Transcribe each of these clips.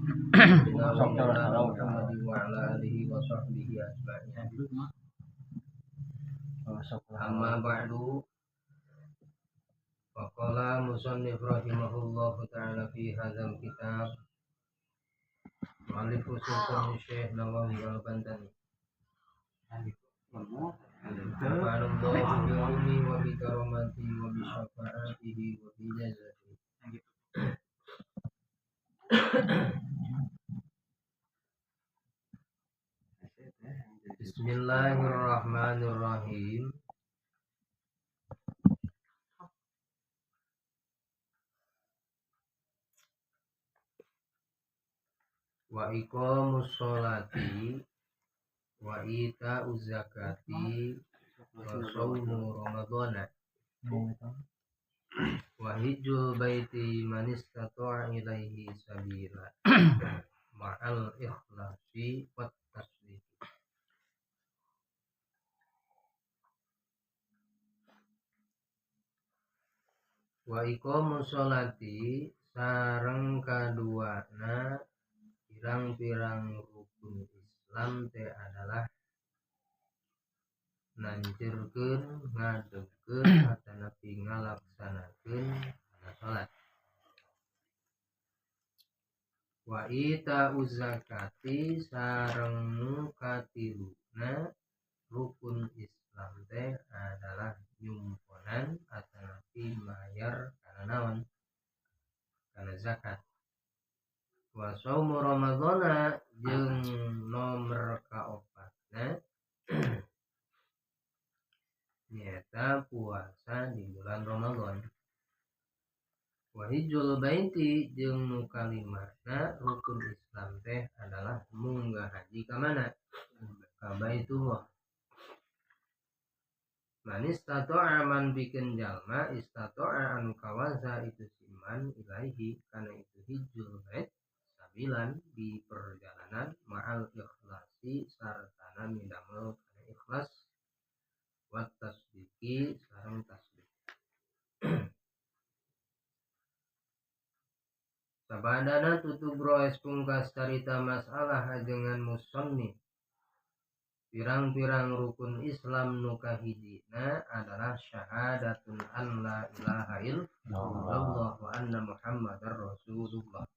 Sayyidina wa maulana Muhammad wa ala alihi wa sahbihi ajma'in. Amma ba'du. Faqala musannif rahimahullahu ta'ala fi hadzal kitab mu'allif Sultan Syekh Nawawi Al-Bantani. Nafa'anallahu bi ilmi wa bi karamati wa bi syafaatihi wa bi jazatihi. Bismillahirrahmanirrahim. Wa iqamus sholati wa ita'uz zakati wa shaumu ramadhana wa hijjul baiti man istata'a ilaihi sabila ma'al ikhlasi wat tasdiq. Wa iqamus sholati sareng kaduana pirang-pirang rukun Islam teh adalah nanceurkeun, ngadegkeun atanapi ngalaksanakeun kana salat. Wa ita'uz zakati sareng nu katiluna rukun Islam teh adalah nyumponan atanapi mayar kana naon? Kana zakat. Wa saumu ramadhana jeung nomor kaopatna nyaeta puasa di bulan Ramadan. Wa hijjul baiti jeung nu kalimana rukun Islam teh adalah munggah haji ka mana? Ka Baitullah. Man istata'a man pikeun jalma istata'a anu kawasa itu siman ilaihi kana itu hijjul bait sabilan di perjalanan ma'al ikhlasi sartana midamel kana ikhlas wa tasdiqi sareng tasdiq. Sabadana tutug roes pungkas carita masalah ajengan musannif. Pirang-pirang rukun Islam nu kahijina adalah syahadatun an la ilaha illallah wa anna Muhammadar Rasulullah.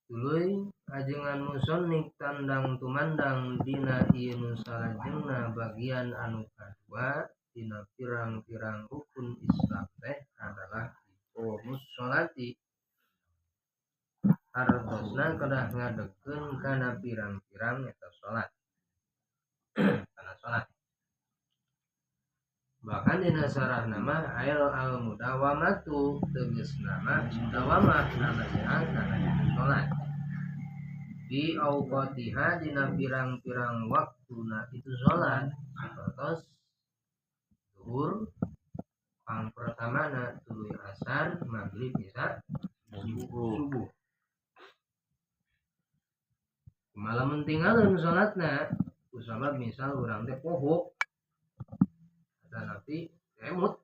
Tuluy ajengan musannif tandang tumandang dina ieu nu salajengna bagian anu kadua dina pirang-pirang rukun Islam teh adalah iqamus sholati. Hartosna kedah ngadegkeun kana pirang-pirang eta salat. Kana salat. Bahkan dina sarahna mah ail al mudawamatu tegasna mah mudawamah alaiha kana itu salat. Di auqatiha dina pirang-pirang waktuna itu salat sapertos zuhur pang pertamana tuluy asar maghrib isya subuh. Malam tinggalin salatna kusabab misal urang teh poho atanapi emut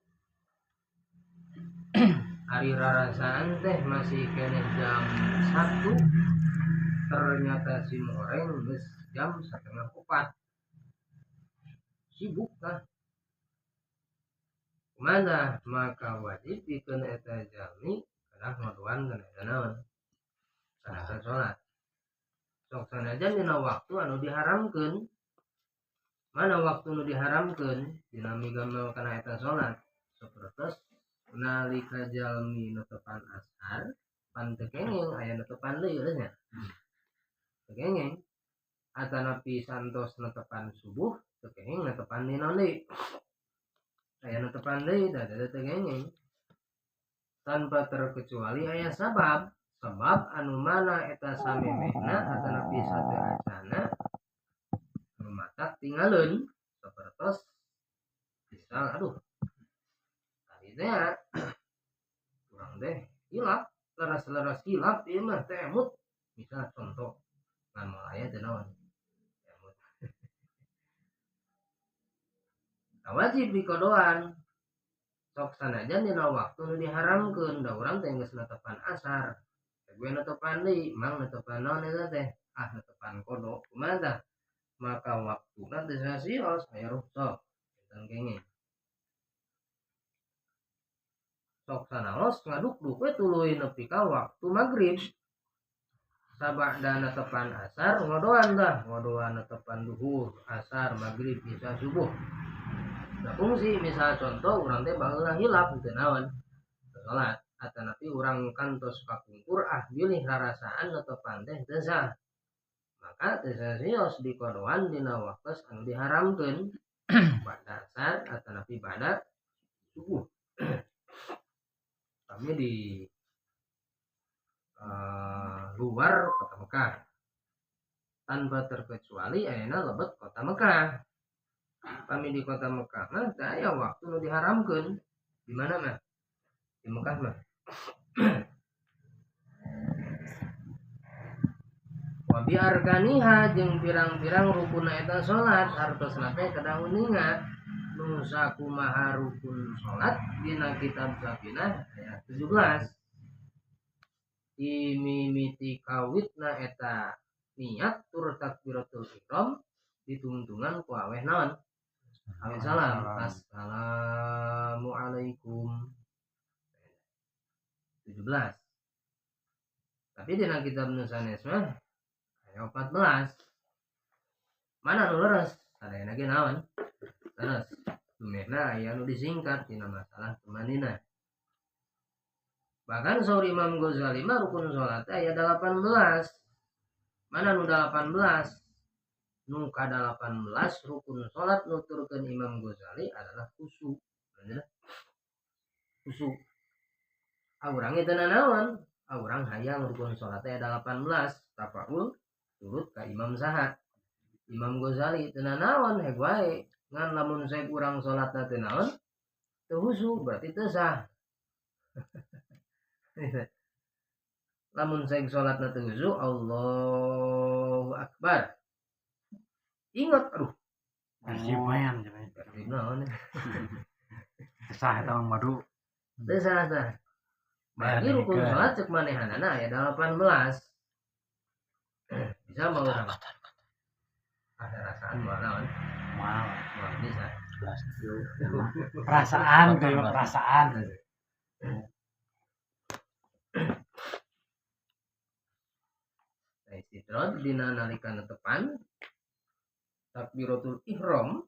ari rarasaan teh masih keneh jam 1 ternyata si moreng geus jam 3:30 sibuk lah kumaha maka wajib pikeun eta jalmi kedah ngaduan kana eta naon kana salat. Sok sanajan dina waktu anu diharamkeun. Mana waktu nu diharamkeun dina migamel kana eta salat sapertos nalika jalmi netepan asar pan teu kenging aya netepan deui geus nya. Teu kenging atanapi santos netepan subuh teu kenging netepan dina deui. Aya netepan deui da teu kenging. Tanpa terkecuali aya sabab. Sebab anu mana eta samemehna atanapi sateu acana anu matak tinggalun sapertos misal aduh tadi teh kurang teh hilap leras-leras hilap ieu mah teh emut misal contoh ngan moal aya teh naon emut. Nah, wajib dikodoan Sok sanajan dina waktu nu diharamkeun da urang teh geus netepan asar. Gue netepan deui, mang netepan naon eta teh? Ah netepan kodo kumaha tah? Maka waktuna teu sasios aya rukhsah. Enten kenging. Sok sanaos ngaduk-duk we tuluy nepi ka waktu magrib. Sabada netepan asar ngodoan tah, ngodoan netepan duhur, asar, magrib, isya, subuh. Nah, fungsi misal contoh urang teh baheula hilap teu naon salat atanapi urang kantos kapungkur ah bilih rarasaan netepan teh teu sah. Maka teu sasios dikodoan dina waktu anu diharamkeun bada asar atanapi bada subuh. Kami di luar kota Mekah tanpa terkecuali ayeuna lebet kota Mekah. Kami di kota Mekah mah teu aya waktu nu diharamkeun. Di mana mah? Di Mekah mah. Wa bi arkaniha jeung pirang-pirang rukunna eta salat hartosna teh kedah uninga nu sakumaha rukun salat dina kitab Safinah ayat 17. Dimimiti kawitna eta niat tur takbiratul ihram ditungtungan ku aweh naon? Aweh salam. Assalamualaikum. 17. Tapi dina kitab nu sanes mah aya 14. Mana nu leres? Sadayana ge naon? Leres. Dumehna aya nu disingkat dina masalah tumanina. Bahkan saur Imam Ghazali mah rukun salat aya 18. Mana nu 18? Nu ka-18 rukun salat nuturkeun Imam Ghazali adalah khusyuk. Bener? Khusyuk. Urang teu nanaon? Urang hayang rukun salat aya 18, tafaul turut ka Imam saha? Imam Ghazali teu nanaon heg wae. Ngan lamun sae urang salatna teu naon? Teu khusyuk berarti teu sah. Lamun sae salatna teu khusyuk, Allahu Akbar. Ingat, aduh. Versi lumayan, cuy. Versi naon? Sah eta mah madu. Teu sah tah. Berarti rukun salat cek manehanana aya 18. Bisa mau urang. Ada rasaan moal naon? Moal. Moal bisa. Perasaan, kayak perasaan. Nah, istirahat dina nalika netepan takbiratul ihram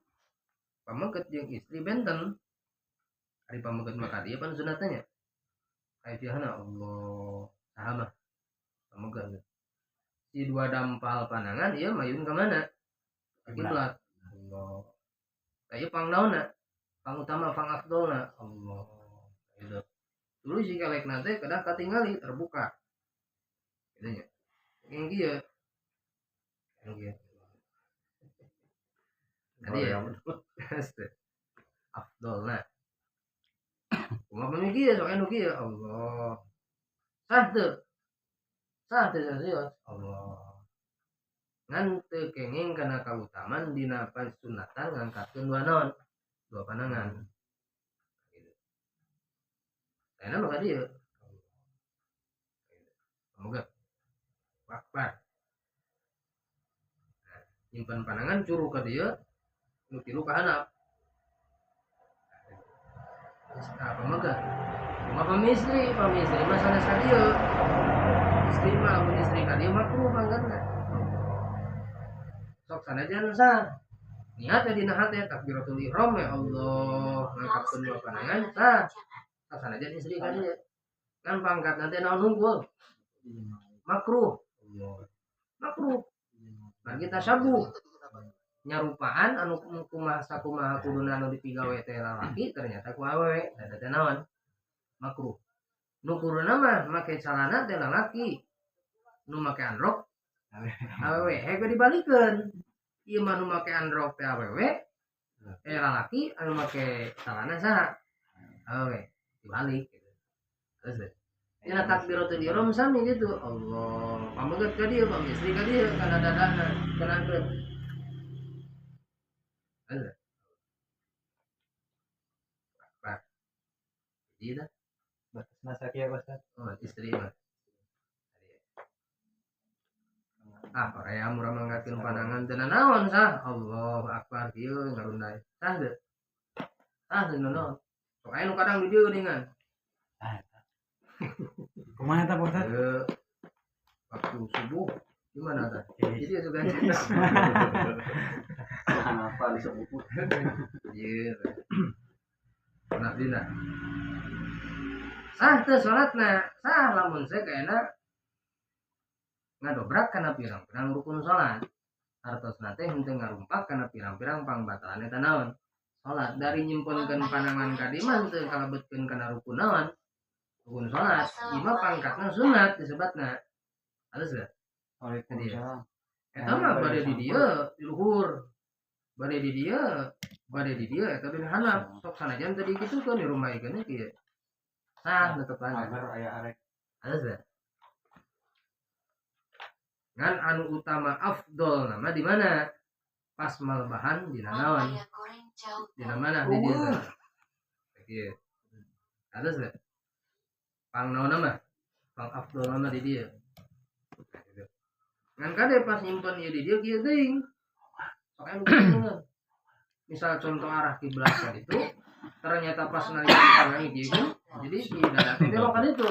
pameget jeung istri benten. Ari pameget mah ka dieu pan sunatna nya. Kaifiyahna Allah saha mah pameget. Si dua dampal panangan ieu mayun ka mana? Ka kiblat. Allah. Tah ieu pang naonna? Pang utama pang afdolna Allah. Gitu. Tuluy si kelekna teh kedah katingali terbuka. Gitu nya. Yang kieu. Yang kieu. Tadi ya, afdolna. Kumaha pami kieu sok anu kieu Allah. Sah teu? Sah teu serius Allah. Ngan teu kenging kana kautaman dina pasunatan ngangkatkeun dua naon? Dua panangan. Gitu. Ayeuna mah ka dieu. Semoga Akbar. Nah, nyimpen panangan curu ka dieu nu tilu ka handap. Nah, pamegat. Kumaha pamistri? Pamistri mah sanes ka dieu. Istri mah lamun istri ka dieu makruh pangganna. Sok sanajan sah. Niat dina hate takbiratul ihram ya Allah, ngangkatkeun dua panangan sah. Sok sanajan istri ka dieu. Kan pangkat nanti naon unggul? Makruh. Makruh. Bagi tasyabuh. Nyarupaan anu kumaha sakumaha kuduna anu dipigawe teh lalaki ternyata ku awewe eta teh naon? Makruh. Nu kuduna mah make calana teh lalaki. Nu make androk awewe hege dibalikeun. Ieu mah nu make androk teh awewe lalaki anu make calana saha? Awewe dibalik gitu. Terus deh. Dina takbiratul ihram sami gitu. Allah pameget ka dieu, pamistri ka dieu, kana dadana, kenakeun. Ada. Akbar. Jadi dah. Batasna sakieu Ustaz. Oh, istri mah. Ah, Korea murah manggakeun pandangan teu naon sah. Allahu akbar kieu ngarundai. Sah teu? Sah teu naon. Sok aya nu kadang di dieu geuningan. Ah, eta. Kumaha eta Pak Ustad? Waktu subuh gimana tah? Jadi ya suka Kenapa disebut? Iya. Nah, dina. Sah teu salatna? Sah lamun saya kayakna ngadobrak kana pirang-pirang rukun salat. Hartosna teh henteu ngarumpak kana pirang-pirang pangbatalan eta naon? Salat dari nyimpenkeun panangan ka dieu mah henteu kalebetkeun kana rukun naon? Rukun salat. Ieu mah pangkatna sunat disebutna. Halus teu? Waalaikumsalam. Eta mah bade di dieu di luhur. Bade di dieu, bade di dieu eta bin handap. Sok sanajan teu dikitukeun di rumahikeun kieu. Sah tetepan. Agar aya arek. Halus teu? Ngan anu utama afdol nama di mana? Pas malebahan dina naon? Dina mana di dieu teh? Kieu. Halus teu? Pang naon mah? Pang afdol nama di dieu. Ngan kade pas nyimpen ieu di dieu kieu teuing. Sok aya nu kitu. Misal contoh arah kiblat ka ditu, ternyata pas nalika ditangangi kieu kan, jadi di dada teh belok ka ditu.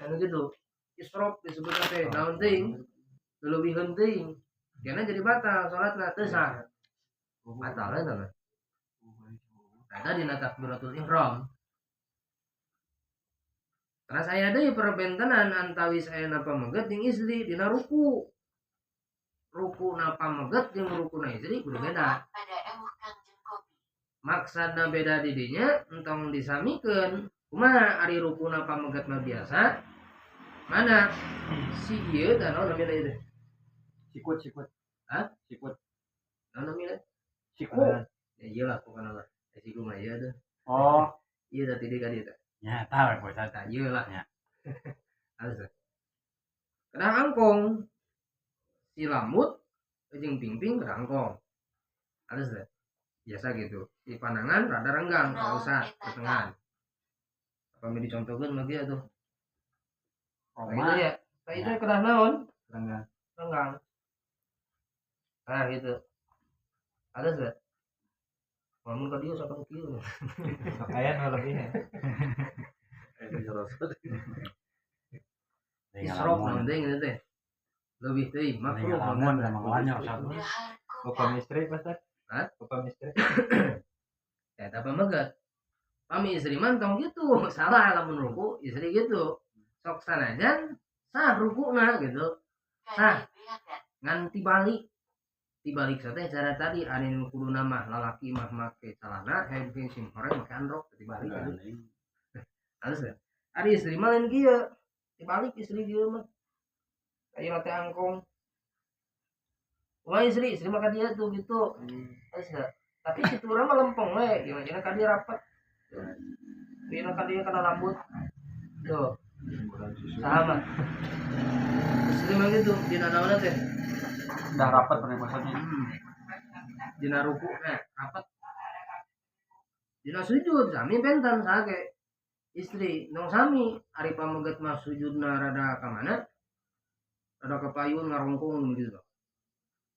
Anu gitu. Isrof disebutna teh naon teuing? Leuwiheun teuing. Kena jadi batal salatna teu sah. Batal eta mah. Eta dina takbiratul ihram. Terus aya deui perbentenan antawis ayana pameget jeung istri dina ruku. Rukuna pameget jeung rukuna istri kudu beda. Maksudna beda di dinya entong disamikeun. Kumaha ari rukuna pameget mah biasa? Mana? Si ieu tah naon namina ieu teh? Sikut, sikut. Hah? Sikut. Naon namina? Siku. Ya iyalah pokona mah. Siku mah ieu teh. Oh. Ieu tah tidik ka dieu teh. Ya, tahu ya, Ustaz. Tah ieu lah. Ya. Halus teh. Kedah angkong. Si lambut jeung pingping kedah angkong. Halus teh. Biasa gitu. Si pandangan rada renggang, kalau usah pertengahan. Apa mi dicontohkeun mah kieu tuh? Nah, itu ya. Nah, itu kedah naon? Renggang. Renggang. Nah, gitu. Halus teh. Lamun ka dieu sok kieu. Sok aya nu lebih. Isrof naon teh ngene teh. Leuwih teuing makruh Lamun sama ngawanya Ustaz. Upami istri Ustaz? Hah? Upami istri. Eta pameget. Pami istri mah tong gitu. Salah lamun ruku istri gitu. Sok sanajan sah rukuna gitu. Sah. Ngan tibalik. Tibalik teh cara tadi anu kuduna mah lalaki mah make calana, heuh sing horeng make androk tibalik gitu. Halus teh. Ari istri mah lain kieu. Tibalik istri kieu mah. Aya teh angkong. Wah istri, istri mah ka dieu tuh gitu. Halus teh. Tapi si turah mah lempeng we, gimana ka dieu rapet. Ieu ka dieu kana rambut. Tuh. Sama. Istri mah gitu dina naonna teh? Udah rapat pernah maksudnya. Dina ruku rapat. Dina sujud sami benten sage. Istri nong sami ari pameget mah sujudna rada ka mana? Rada ka payun ngarongkong gitu.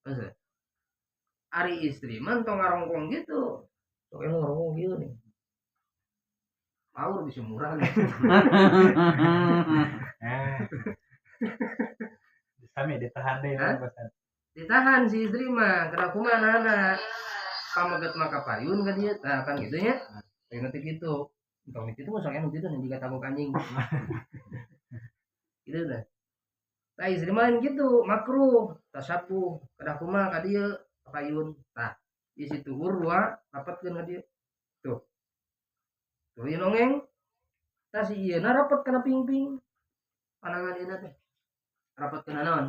Terus ari istri mah tong ngarongkong gitu. Sok emang ngarongkong gitu nih. Power bisa murah gitu. Sami ditahan deh Hah? Ustaz. Ditahan si istri mah, kena kumaha na. Pameget mah ka payun ka dieu, tah kan gitu nya. Kayak nanti gitu. Entong itu mah sok emang gitu nih jika tabok anjing. Gitu dah. Tah istri mah lain gitu, makruh, tasapuh, kedah kumaha ka dieu, ka payun. Tah, di situ urwa rapatkeun ka dieu. Tuh. Tuh ieu nongeng. Tah si ieu na rapet kana pingping. Panangan ieu teh. Rapet kana naon?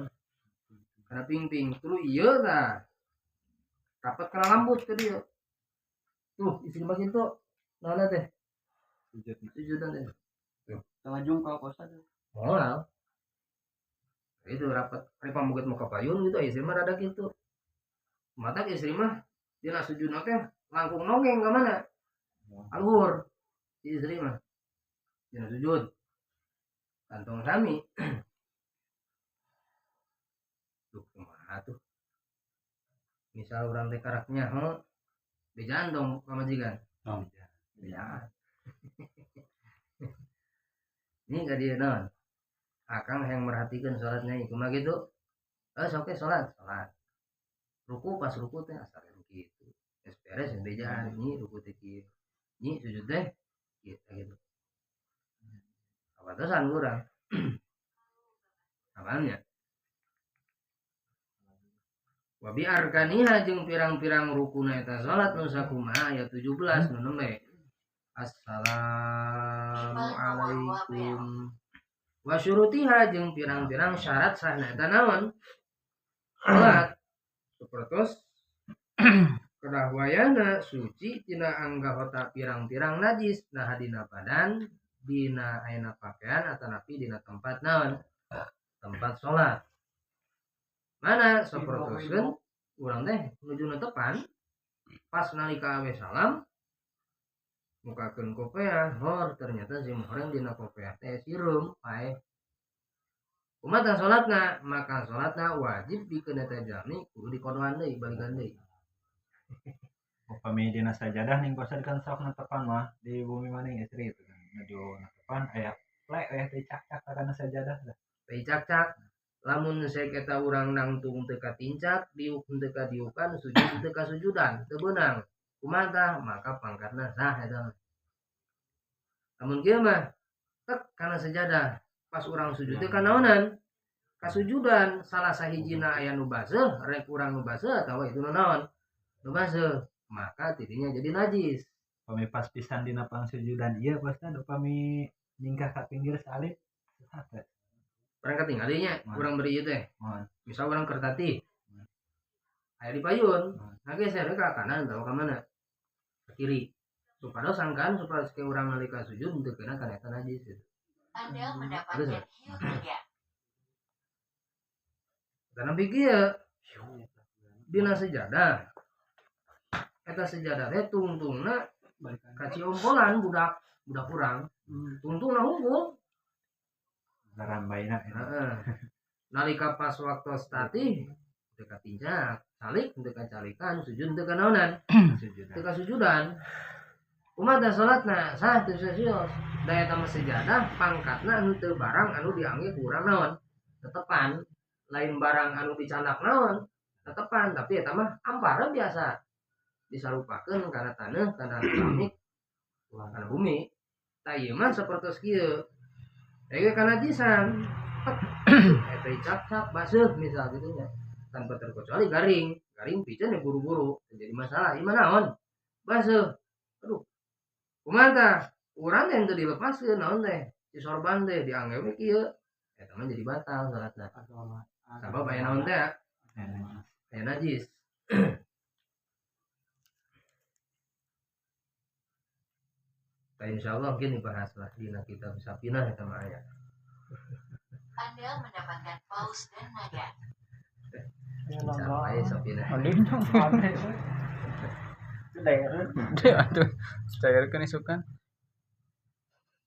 Kana pingping. Tuluy ieu tah. Rapet kana lambut ka dieu. Tuh, istri mah kitu. Naonna teh? Sujud. Sujudan teh. Tengah jungkal kosan. Moal. Itu rapat. Ari pameget mah ka payun gitu, istri mah rada kitu. Matak istri mah dina sujudna teh langkung nongeng ka mana? Aluhur. Si istri mah dina sujud. Kantong sami. Duh kumaha tuh. Misal urang teh karak nyaho bejaan dong pamajikan. Oh. Bejaan. Ini ka dieu naon? Akang hayang merhatikeun salatnya ieu kumaha kitu? Sok ge salat, salat. Ruku pas ruku teh asal kitu. Geus beres bejaan nyi ruku teh kieu. Nyi sujud teh kieu gitu. Kabatasan urang. Apaan ya? Wa bi arkaniha jeung pirang-pirang rukuna eta salat nu sakumaha ayat 17 nu nembe. Assalamualaikum. Wa syurutiha jeung pirang-pirang syarat sahna eta naon? Salat. Sapertos kedah wayana suci tina anggahota pirang-pirang najis nah dina badan, dina ayeuna pakaian atanapi dina tempat naon? Tempat salat. Mana sapertoskeun urang teh nuju netepan pas nalika awe salam mukakeun kopeah hor ternyata si muhrim dina kopeah teh sireum paeh. Kumaha salatna? Maka salatna wajib pikeun eta jalmi kudu dikodoan deui balikan deui. Upami dina sajadah ning kosan kan sok netepan mah di bumi maning istri itu kan nuju netepan aya plek aya teh cak-cak kana sajadah lah. Teh cak-cak lamun sek eta urang nangtung teu katincak diuk teu kadiukan sujud teu kasujudan teu beunang. Kumaha tah? Maka pangkatna sah eta. Lamun kieu mah tek kana sajadah pas urang sujud teh kanaonan? Kasujudan salah sahijina aya nu baseuh rek urang nu baseuh atawa itu nu naon? Nu baseuh maka tidinya jadi najis. Upami pas pisan dina pangsujudan ieu pasna upami nyingkah ka pinggir salib sah teh. Urang katingali nya urang beri ieu teh. Misal urang keur tatih. Aya di payun. Nah geser ka kanan atawa ka mana? Ka kiri. Supados sangkaan supaya ke urang nalika sujud teu kena kana eta najis gitu. Anda mendapatkan hiu 3. Karena kieu dina sejadah. Eta sejadah teh tungtungna ka ciompolan budak urang. Tungtungna hungkul. Ngarambaina. Heeh. Nalika pas waktu tatih teu katincak, calik teu kacalikan, sujud teu kanaonan, teu kasujudan. Kumaha teh salatna? Sah teu serius. Da eta mah sejadah pangkatna henteu barang anu diangge ku urang naon? Tetepan, lain barang anu dicandak naon? Tetepan, tapi eta mah ampara biasa. Disarupakeun kana taneuh, kana keramik, kana bumi. Tah ieu mah sapertos kieu. Ege kana jisan. Eta cak-cak baseuh misal kitu nya. Tanpa terkecuali garing, garing piceun ya buru-buru jadi masalah. Ieu mah naon? Baseuh. Aduh. Kumaha tah? Urang teh teu dilepaskeun naon teh? Si sorban teh diangge we kieu. Eta mah jadi batal salatna. Sabab aya naon teh? Aya najis. Tah insyaallah mungkin dibahas lah dina kitab Safinah eta mah aya. Anda mendapatkan paus dan naga. Sampai Safinah. Aduh, cairkeun isukan.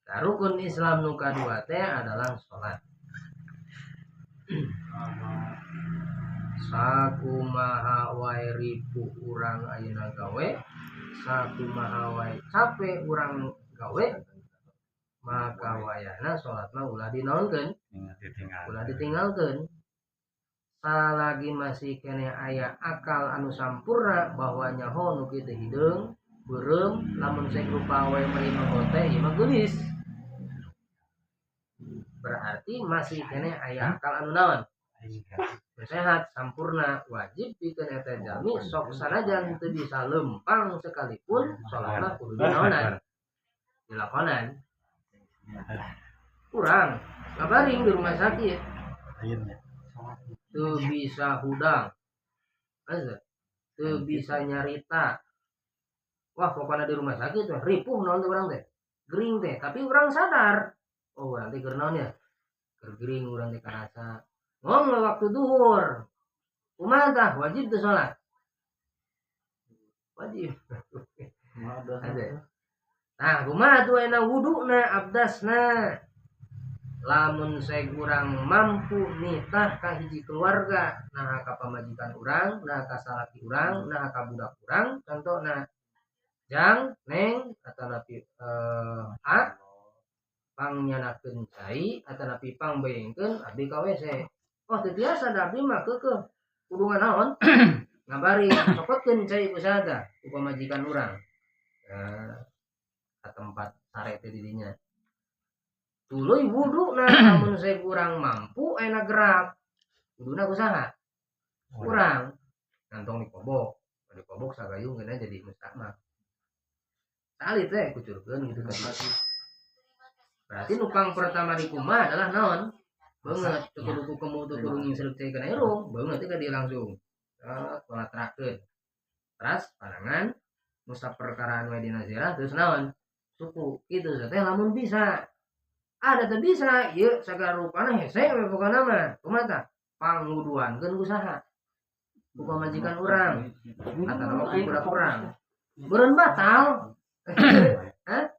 Nah, rukun Islam nu kadua teh adalah salat. Sakumaha wae ripuh urang ayeuna gawe, sakumaha wae cape urang gawe, maka wayahna salat mah ulah dinaonkeun, ulah ditinggalkeun. Salagi masih keneh aya akal anu sampurna bahwa nyaho nu kitu hideung, beureum, lamun sek rupa wae mah ieu teh ieu mah geulis. Berarti masih keneh aya akal anu naon? Sehat sampurna wajib pikeun eta jalmi sok sanajan teu bisa lempang sekalipun salatna kudu dinaonan dilakonan. Kurang ngabaring di rumah sakit teu bisa hudang teu bisa nyarita. Wah pokoknya di rumah sakit teh ripuh naon teh urang teh gering teh, tapi urang sadar oh urang teh keur naon ya keur gering urang teh karasa ngomong waktu duhur kumaha tah wajib teu salat wajib. Ada. Nah, kumaha tuh enak wuduna abdasna. Lamun saya kurang mampu nitah ka hiji keluarga, nah ka pamajikan urang, nah ka salaki urang, nah ka budak urang, contohna jang, neng, atanapi a pangnyandakeun cai atanapi pangbeungkeun abdi ka WC. Oh, teu tiasa da abdi mah keukeuh kudu nganaon? Ngabari cokotkeun cai ku saha tah? Ku pamajikan urang. Nah, ka tempat sare teh di dinya. Tuluy wuduna lamun saya kurang mampu enak gerak. Wuduna ku saha? Urang. Ngantong dikobok. Dikobok sagayung geuna jadi mustakmal. Tali teh kucurkeun gitu kan. Berarti nupang pertama di kumaha adalah naon? Beungeut teu kudu ku kemu teu kudu ngingsreuk cai kana irung, beungeut teh ka dieu langsung. Kolatrakeun. Teras panangan ngusap perkara anu dina zirah terus naon? Suku kitu teh lamun bisa. Ada teu bisa ieu sagala rupana hese we pokona mah. Kumaha tah? Panguduankeun ku saha? Ku pamajikan urang atawa ku budak urang. Beureun batal. Hah?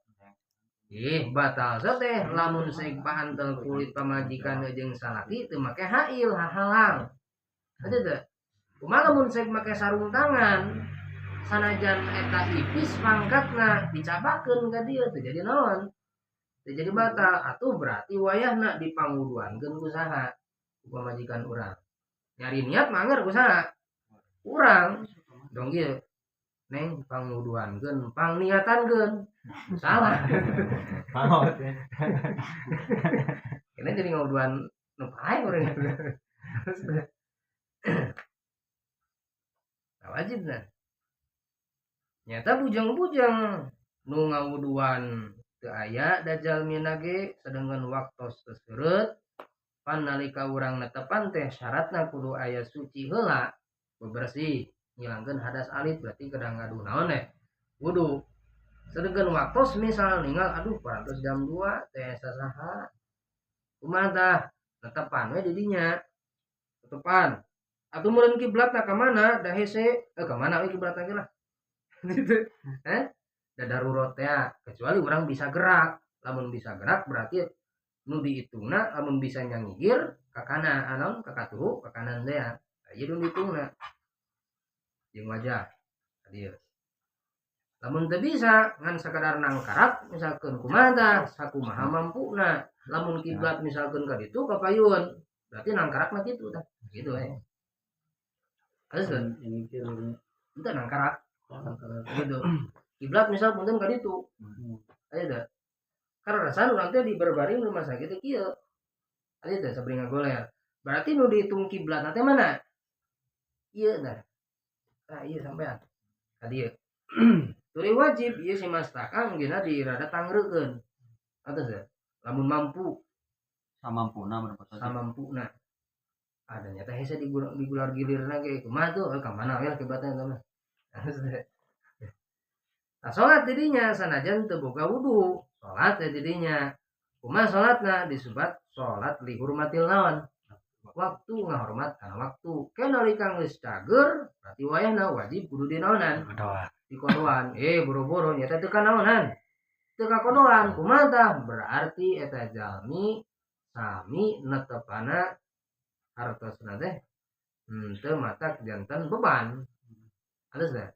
Ih, batal teh lamun saek paantel kulit pamajikan jeung salaki teu make hail hahalang. Ada teu? Kumaha lamun saek make sarung tangan? Sanajan eta ipis pangkatna dicabakeun ka dieu teu jadi naon? Teu jadi batal. Atuh berarti wayahna dipanguduankeun ku saha? Ku pamajikan urang. Nyari niat mangger ku saha? Urang. Dong ieu. Neng panguduankeun, pangniatankeun. Salah. Maot. Ini jadi nguduan nu pae urang. Nah, wajib nah. Nyata bujang-bujang nu ngawuduan teu aya da jalmina ge sedengkeun waktos teu seureut pan nalika urang netepan teh syaratna kudu aya suci heula bebersih ngilangkeun hadas alit berarti kedah ngadu naon teh wudu. Sedengkeun waktos misal ninggal aduh parantos jam 2 teh sasaha kumaha tah netepan we di dinya netepan atuh meureun kiblatna ka mana da hese ka mana we kiblatna ge lah gitu da darurat teh kecuali urang bisa gerak. Lamun bisa gerak berarti nu dihitungna lamun bisa nyangigir ka kanan anaon ka katuhu ka kanan teh ya ieu nu dihitungna jeung wajah tadi. Lamun teu bisa ngan sakadar nangkarak misalkeun kumaha tah sakumaha mampuna. Lamun kiblat misalkeun ka ditu ka payun berarti nangkarakna kitu tah kitu we. Terus henteu nangkarak gitu. Kiblat misal punten ka ditu. Aya teh. Karena rasana urang teh di berbaring rumah sakit teh kieu. Aya teh sabari ngagoler. Berarti nu dihitung kiblatna teh mana? Ieu tah. Tah ieu sampean. Ka dieu. Tuluy wajib ieu si mastaka geuna di rada tangreukeun. Atos teh. Lamun mampu samampuna mun samampuna. Ada nyata hese digular gilirna ge kumaha tuh ka mana we kiblatna eta mah. Nah, salat didinya sanajan teu boga wudu, salat teh didinya. Kumaha salatna disebat salat li hurmatil naon? Waktu ngahormat kana waktu. Ke nalika geus cager, berarti wayahna wajib kudu dinaonan. Dikodoan. Boro-boro nyata teu kanaonan. Teu kakodoan kumaha tah? Berarti eta jalmi sami netepana hartosna teh teu matak janten beban. Alus teh?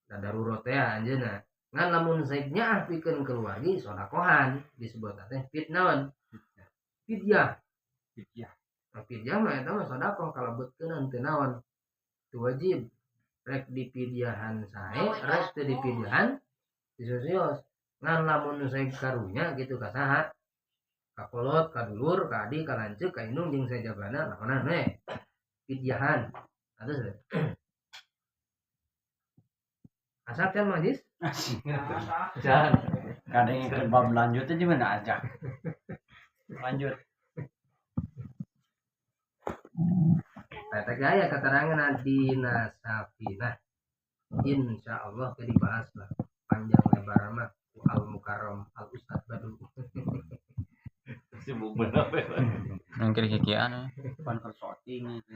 Da darurat teh anjeunna. Ngan lamun saeknya pikeun keluargi sodakohan disebut teh fitnaon? Fidyah. Fidyah. Nah, fidyah mah eta mah sodakoh kalebetkeun teu naon? Teu wajib. Rek dipidyahan sae, rek teu dipidyahan disosios. Ngan lamun saek karunya gitu ka saha? Ka kolot, ka dulur, ka adi, ka lanceuk, ka indung jeung sajabana lakonan we. Fidyahan. Atus teh. Asap kan majis? Jangan. Kadang yang ke bab lanjutnya gimana aja. Lanjut. Eta gaya keterangan dina safinah. Insyaallah ke dibahas lah panjang lebar mah Al Mukarram Al Ustaz Badul. Sibuk bener. Nangkir kikian. Pan persoting itu.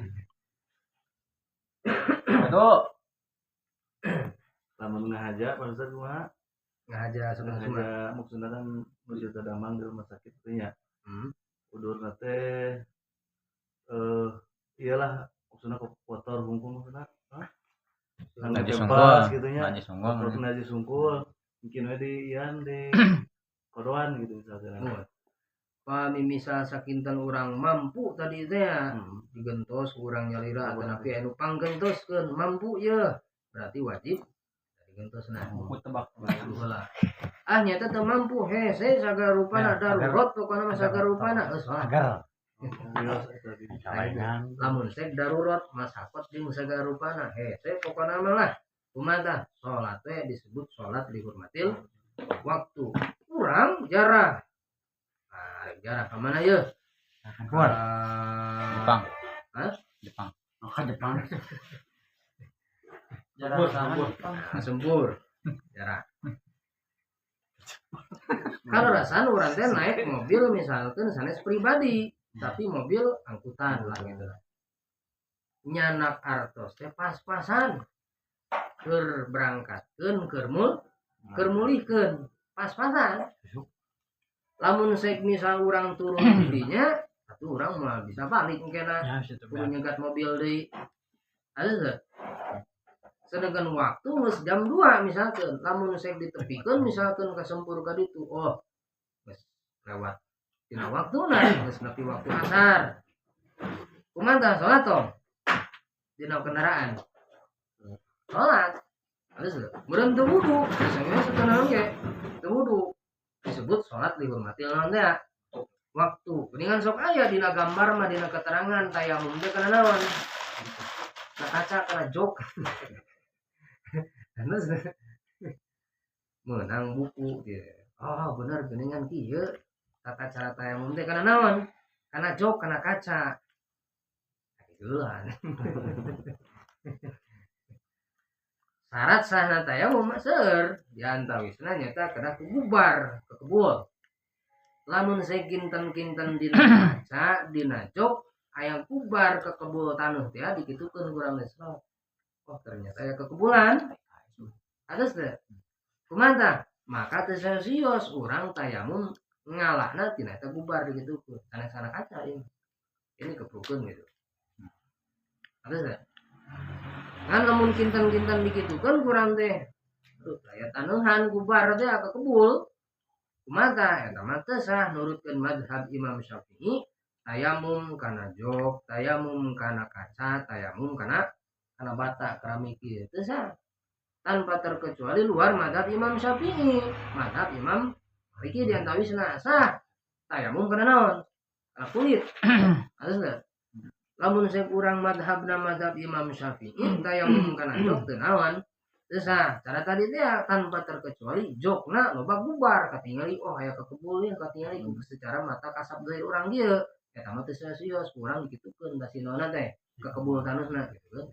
Aduh. Lamun ngahaja Pak Ustaz kumaha? Ngahaja Ngahaja maksudna kan nuju teu damang di rumah sakit teh nya. Udurna teh iyalah maksudna kotor hungkul maksudna. Ngaji sungkul sungkul gitu nya. Ngaji sungkul. Terus ngaji sungkul mungkin we di ian di kodoan gitu misalnya. Pami misal sakinten urang mampu tadi teh ya, digentos urang nyalira atanapi anu panggentoskeun mampu ye berarti wajib digentosna. Buku tebak heula. Ah nyata teu mampu hese sagala rupana darurat pokona mah sagala rupana geus salah. Agar Lamun sek darurat masakot jeung sagala rupana hese pokona mah lah. Kumaha tah salat teh disebut salat lihurmatil waktu. Urang jarah. Jarah ke mana ya? Jepang. Hah? Jepang. Oh, Jepang. Jarah sama Jepang. Sempur. Jarah. Kalau rasaan urang teh naik mobil misalkan sanes pribadi, tapi mobil angkutan lah gitu. Nyanak artos teh pas-pasan. Keur berangkatkeun keur keur mulihkeun, pas-pasan. Lamun sek misal urang turun didinya atuh urang moal bisa balik engkena ya, kudu nyegat mobil deui. Ada teu? Sedangkan waktu geus jam 2 misalkan, lamun sek ditepikeun misalkan ka Sempur ka ditu, oh geus lewat dina waktuna geus nepi waktu asar. Kumaha tah salat tong? Dina kendaraan. Salat. Ada teu? Meureun teu wudu, misalnya sateunaon ge teu wudu. Disebut sholat dihormati naon teh waktu. Geuningan sok aya dina gambar mah dina keterangan tayamum teh kana naon? Kana kaca kana jok. Terus meunang buku gitu. Oh bener geuningan kieu tata cara tayamum teh kana naon? Kana jok kana kaca. Gituan. Syarat sahna tayamum mah seueur di antawisna nyata kana kububar kekebul. Lamun sakinten-kinten dina kaca dina jok aya kubar kekebul taneuh teh dikitukeun kurang geus. Oh ternyata aya kekebulan. Atos teh. Kumaha tah? Maka teu serius urang tayamum ngalahna tina eta gubar dikitukeun. Sanes-sanes kaca ini. Ini keprukeun gitu. Atos teh. Kan lamun kinten-kinten dikitukeun kurang teh. Aduh, aya taneuhan gubar teh kekebul. Kumaha tah? Eta mah teu sah nurutkeun mazhab Imam Syafi'i, tayamum kana jok, tayamum kana kaca, tayamum kana bata keramik ieu teu sah. Tanpa terkecuali luar mazhab Imam Syafi'i, mazhab Imam Maliki di antawisna sah. Tayamum kana naon? Kana kulit. Atos teh. Lamun sek urang mazhabna mazhab Imam Syafi'i tayamum kana jok teu naon? Teu sah. Cara tadi teh tanpa terkecuali jokna loba gubar katingali oh aya kekebul ieu katingali secara mata kasap deui urang dieu. Eta mah teu serius urang dikitukeun da sinaonna teh kekebul taneuhna gitu kan.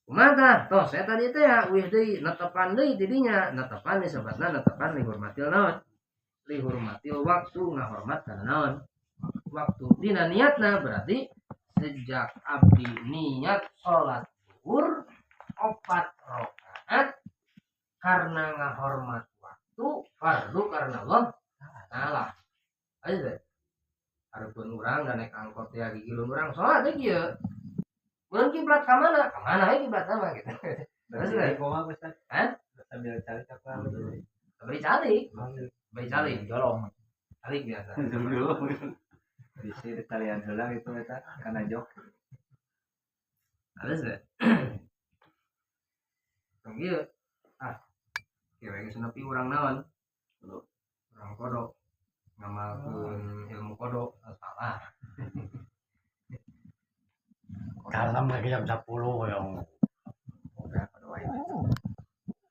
Kumaha tah? Toh saya tadi teh wih deui netepan deui tidinya, netepan disebutna netepan lihurmatil naon? Lihurmatil waktu ngahormat kana naon? Waktu dina niatna berarti sejak abdi niat salat zuhur 4 rakaat karena ngahormat waktu fardu karena Allah taala. Ayo deh. Harupun urang da naik angkot ya gigilun urang salat teh kieu. Mun kiblat ka mana? Ka mana we kiblat mah gitu. Terus Terus kumaha Ustaz? Hah? Sambil calik apa? Beri calik. Beri calik. Jolong. Calik biasa. Bisi ditalian heula gitu eta kana jok. Terus deh. Tong ieu. Ah. Kieu we geus nepi urang naon? Urang kodok. Ngamalkeun ilmu kodok salah. Dalam lagi jam 10 yang.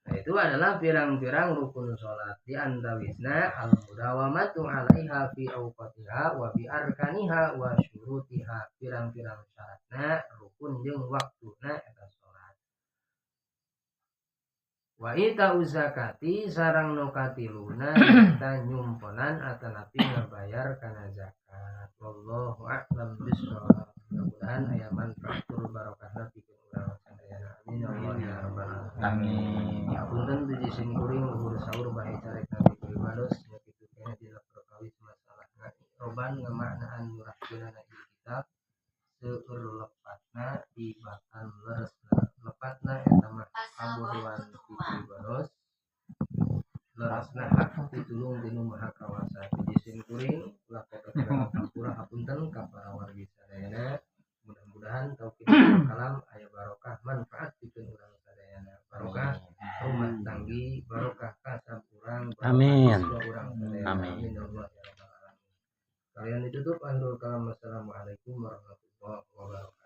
Nah, itu adalah pirang-pirang rukun sholat di antawisna al-mudawamatu 'alaiha fi awqatiha wa bi arkaniha wa syurutiha. Pirang-pirang syaratna rukun jeung waktuna eta sholat. Wa ita'u zakati sarang nu katiluna eta nyumponan atanapi ngabayar kana zakat. Wallahu a'lam bissawab. Mudah-mudahan aya manfaat barokahna pikeun urang sadayana. Amin ya rabbal alamin. Amin. Punten. Hiji sim kuring luhur saur bae carek ti pribados nya kitu keneh dina perkawis masalahna roban ngamaknaan nyurahkeunana ieu kitab seueur lepatna tibatan leresna. Lepatna eta mah kabodohan ti pribados, leresna hak pitulung ti Nu Maha Kawasa. Hiji sim kuring ulah potok hampura hapunten ka para wargi sadayana. Mudah-mudahan taufik kalam aya barokah manfaat pikeun urang sadayana, barokah rumah tanggi, barokah kasab urang, barokah Amin. siswa urang sadayana. Amin. Amin ya Allah ya rabbal alamin. Kalian ditutup, akhirul kalam, wassalamualaikum warahmatullahi wabarakatuh.